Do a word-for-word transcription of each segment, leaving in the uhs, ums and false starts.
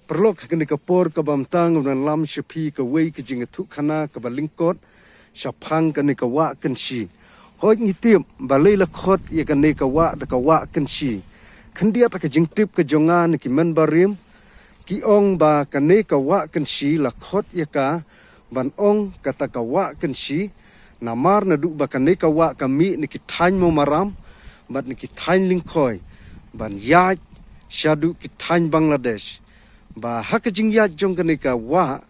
Paralok, ha kane ka por kaba mynta nga wan lam sha phi kawei ka jingïathuhkhana kaba lyngkot shaphang kane ka wah Kynshi. Hooid, ngi tip ba lei la khot ïa kane ka wah da ka wah Kynshi. Khyndiat ha ka jingtip ka jong nga na ki men barim, ki ong ba kane ka wah Kynshi la khot ïa ka ban ong kata ka wah Kynshi, namar naduh ba kane ka wah ka mih na ki thaiñ Mawmaram bad na ki thaiñ Lyngkhoi ban ïaid shaduh ki thaiñ Bangladesh. Ba ha ka jingïaid jong kane ka wah,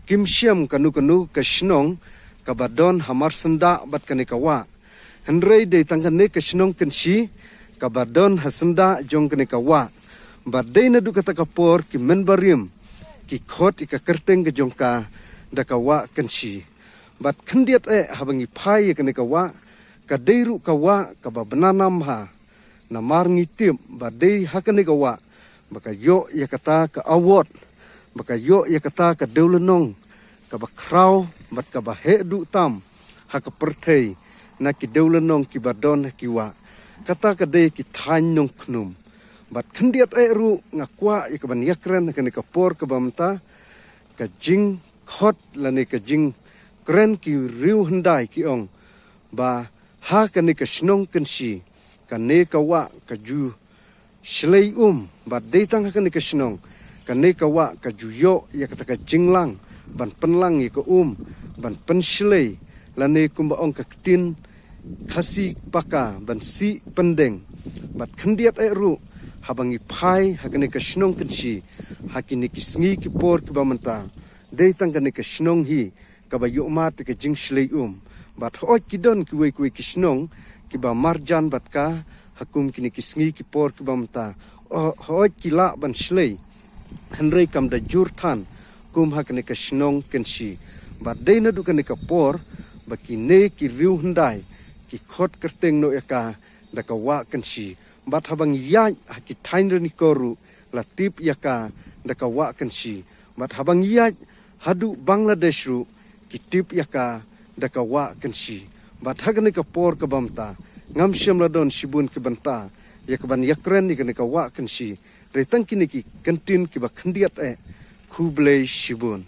kim shem kano kano ka shnong kaba don ha marsyndah bad kane ka wah. Hynrei dei tang kane ka shnong Kynshi kaba don ha syndah jong kane ka wah. Bad dei naduh kata ka por ki men barim ki khot ïa ka kyrteng ka jong ka da ka wah Kynshi. Bad khyndiat eh haba ngi phai ïa kane ka wah, ka dei ruh ka wah kaba bna nam bha. Namar ngi tip ba dei ha kane ka wah ba ka ïoh ïa kata ka award, ba ka ïoh ïa kata ka dewlynnong kaba khraw bad kaba heh duh tam ha ka pyrthei na ki dewlynnong kiba don ha ki wah. Kata ka dei ki thaiñ Nongkhnum. Bad khyndiat eh ruh nga kwah ïa kaban ïakren ha kane ka por kaba mynta, ka jingkhot lane ka jingkren ki riewhyndai ki ong ba ha kane ka shnong Kynshi, kane ka wah ka ju shlei um, bad dei tang ha kane ka shnong, kane ka wah ka ju ïoh ïa kata ka jinglang ban pynlang ïa ka um, ban pynshlei, lane kumba ong ka ktien Khasi Paka, ban sih pyndeng. Bad khyndiat eh ruh haba ngi phai ha kane ka shnong Kynshi ha kine ki sngi ki por kiba mynta, dei tang kane ka shnong hi kaba ïoh mad ïa ka jingshlei um. Bad hooid ki don kiwei kiwei ki shnong kiba marjan bad ka ha kum kine ki sngi ki por kiba mynta. Hooid ki lah ban shlei, hynrei kam da jur than kum ha kane ka shnong Kynshi. Bad dei naduh kane ka por ba kine ki riewhyndai ki khot kyrteng noh ïa ka da ka wah Kynshi. Bad haba ngi ïaid ha ki thaiñ Ranikor ruh la tip ïa ka da ka wah Kynshi. Bad haba ngi ïaid haduh Bangladesh ruh ki tip ïa ka da ka wah Kynshi. Bad ha kane ka por kaba mynta ngam shym la don shibun ki bynta ïa kaban ïakren ïa kane ka wah Kynshi. Hynrei tang kine ki kyntien kiba khyndiat eh. Khublei shibun.